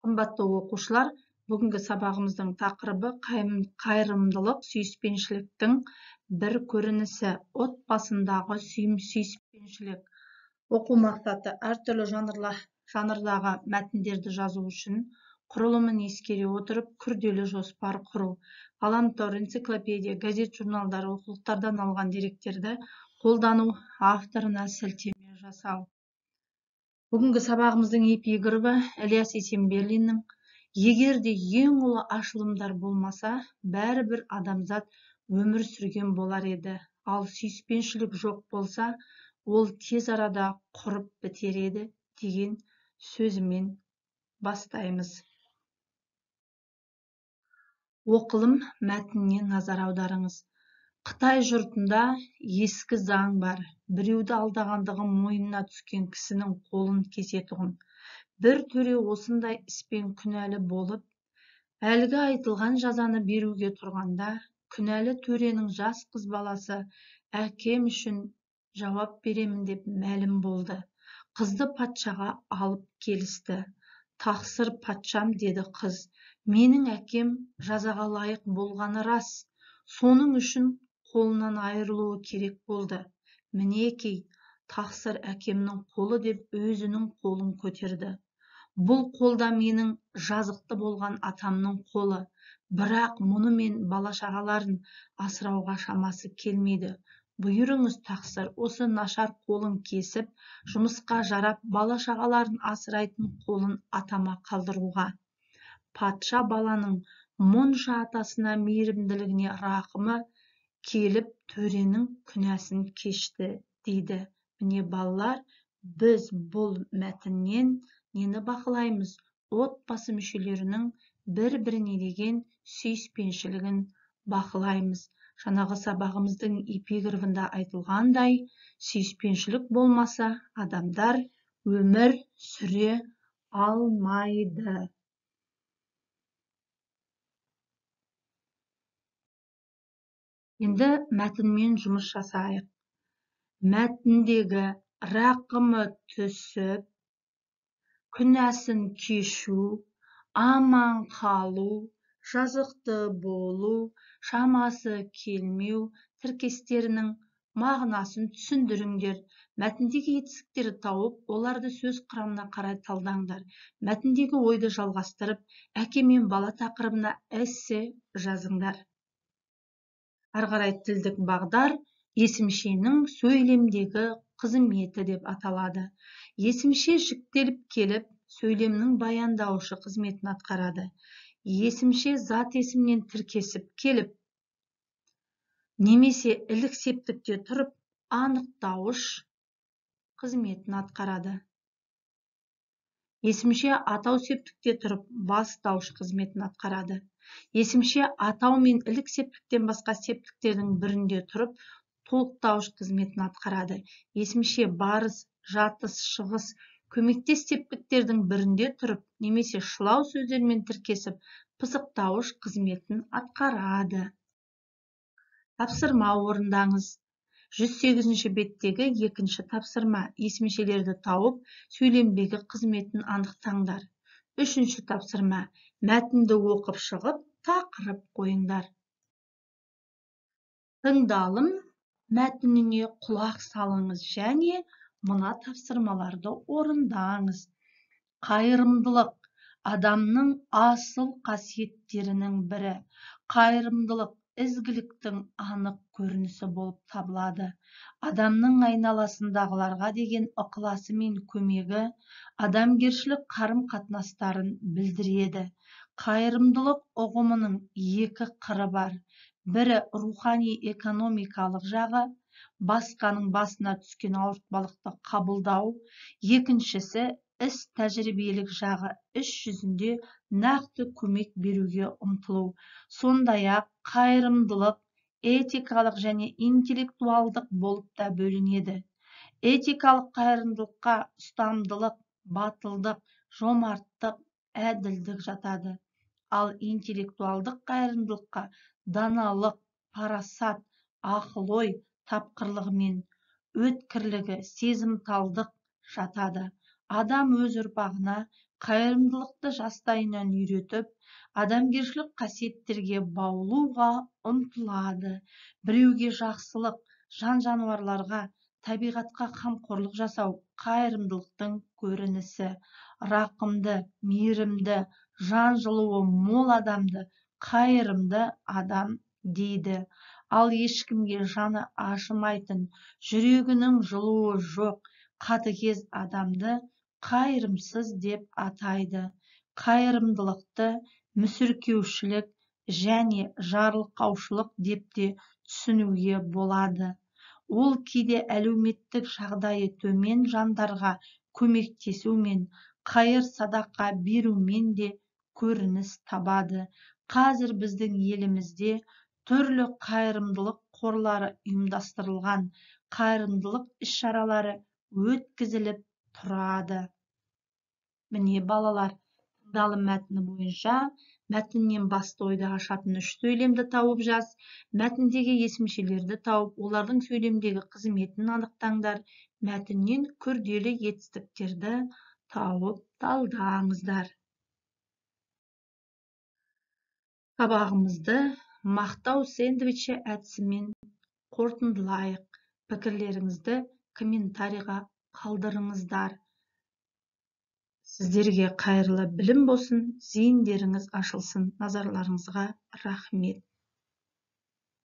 Қымбатты оқушылар, бүгінгі сабағымыздың тақырыбы қайырымдылық сүйіспеншіліктің бір көрінісі, отбасындағы сүйіспеншілік. Оқу мақсаты: әртүрлі жанрдағы мәтіндерді жазу үшін құрылымын ескере отырып, күрделі жоспар құру, ғаламтор, энциклопедия, газет, журналдар, оқулықтардан алған деректерді қолдану, авторына сілтеме жасау. Бүгінгі сабағымыздың эпиграфы Ілияс Есенберлиннің «Егер де ең ұлы ашылымдар болмаса, бәрібір адамзат өмір сүрген болар еді, ал сүйіспеншілік жоқ болса, ол тез арада құрып бітер еді» деген сөзімен бастаймыз. Оқылым мәтініне назар аударыңыз. Қытай жұртында ескі заң бар, біреуді алдағандығы мойнына түскен кісінің қолын кесетұғын. Бір төре осындай іспен күнәлі болып, әлгі айтылған жазаны беруге тұрғанда, күнәлі төренің жас қыз баласы әкем үшін жауап беремін деп мәлім болды. Қызды патшаға алып келісті. Тақсыр патшам, деді қыз, менің әкем жазаға лайық болғаны рас, соның үшін қолынан айырылуы керек болды. Мінекей, тақсыр әкемнің қолы деп өзінің қолын көтерді. Бұл қолда менің жазықты болған атамның қолы, бірақ мұны мен бала-шағаларын асырауға шамасы келмейді. Бұйырыңыз тақсыр, осы нашар қолын кесіп, жұмысқа жарап, бала-шағаларын асырайтын қолын атама қалдыруға. Патша баланың мұнша атасына мейірімділігіне рақымы келіп, төренің күнәсін кешті дейді. Міне балалар, біз бұл мәтіннен нені бақылаймыз? Отбасы мүшелерінің бір-біріне деген сүйіспеншілігін бақылаймыз. Жаңағы сабағымыздың эпиграфында айтылғандай, сүйіспеншілік болмаса, адамдар өмір сүре алмайды. Енді мәтінмен жұмыс жасайық. Мәтіндегі рақымы түсіп, күнәсін кешу, аман қалу, жазықты болу, шамасы келмеу тіркестерінің мағынасын түсіндіріңдер. Мәтіндегі етістіктерді тауып, оларды сөз құрамына қарай талдаңдар. Мәтіндегі ойды жалғастырып, әке мен бала тақырыбына эссе жазыңдар. Ары қарай тілдік бағдар есімшенің сөйлемдегі қызметі деп аталады. Есімше жіктеліп келіп, сөйлемнің баяндаушы қызметін атқарады. Есімше зат есімнен тіркесіп келіп, немесе ілік септікте тұрып, анықтауыш қызметін атқарады. Есімше атау септікте тұрып, бастауыш қызметін атқарады. Есімше атау мен ілік септіктен басқа септіктердің бірінде тұрып, толықтауыш қызметін атқарады. Есімше барыс, жатыс, шығыс, көмектес септіктердің бірінде тұрып, немесе шылау сөздермен тіркесіп, пысықтауыш қызметін атқарады. Тапсырма орындаңыз. 108-ші беттегі екінші тапсырма. Есімшелерді тауып, сөйлемдегі қызметін анықтаңдар. Үшінші тапсырма. Мәтінді оқып шығып, тақырып қойыңдар. Тыңдалым мәтініне құлақ салыңыз және мына тапсырмаларды орындаңыз. Қайырымдылық адамның асыл қасиеттерінің бірі. Қайырымдылық ізгіліктің анық көрінісі болып табылады. Адамның айналасындағыларға деген ықыласы мен көмегі адамгершілік қарым-қатынастарын білдіреді. Қайырымдылық ұғымының екі қыры бар. Бірі рухани экономикалық жағы, басқаның басына түскен ауыртпалықты қабылдау, екіншісі іс тәжірибелік жағы, іс жүзінде нақты көмек беруге ұмтылу. Сондай-ақ қайырымдылық этикалық және интеллектуалдық болып та бөлінеді. Этикалық қайырымдылыққа ұстамдылық, батылдық, жомарттық, әділдік жатады. Ал интеллектуалдық қайырымдылыққа даналық, парасат, ақыл-ой тапқырлығы мен өткірлігі, сезімталдық жатады. Адам өз ұрпағына Қайырымдылықты жастайынан үйретіп, адамгершілік қасиеттерге баулуға ұмтылады. Біреуге жақсылық, жан-жануарларға, табиғатқа қамқорлық жасау қайырымдылықтың көрінісі. Рақымды, мейірімді, жан жылуы мол адамды қайырымды адам дейді. Ал ешкімге жаны ашымайтын, жүрегінің жылуы жоқ, қатыгез адамды қайырымсыз деп атайды. Қайырымдылықты мүсіркеушілік және жарылқаушылық деп те түсінуге болады. Ол кейде әлеуметтік жағдайы төмен жандарға көмектесумен, қайыр садақа берумен де көрініс табады. Қазір біздің елімізде түрлі қайырымдылық қорлары ұйымдастырылған, қайырымдылық іс-шаралары өткізіліп тұрады. Міне, балалар, тыңдалым мәтіні бойынша мәтіннен басты ойды ашатын үш сөйлемді тауып жаз, мәтіндегі есімшелерді тауып, олардың сөйлемдегі қызметін анықтаңдар, мәтіннен күрделі етістіктерді тауып талдаңыздар. Сабағымызды мақтау сэндвичі әдісімен қорытындылайық. Пікірлеріңізді комментарийға қалдырыңыздар. Сіздерге қайырлы білім болсын, зейіндеріңіз ашылсын. Назарларыңызға рахмет.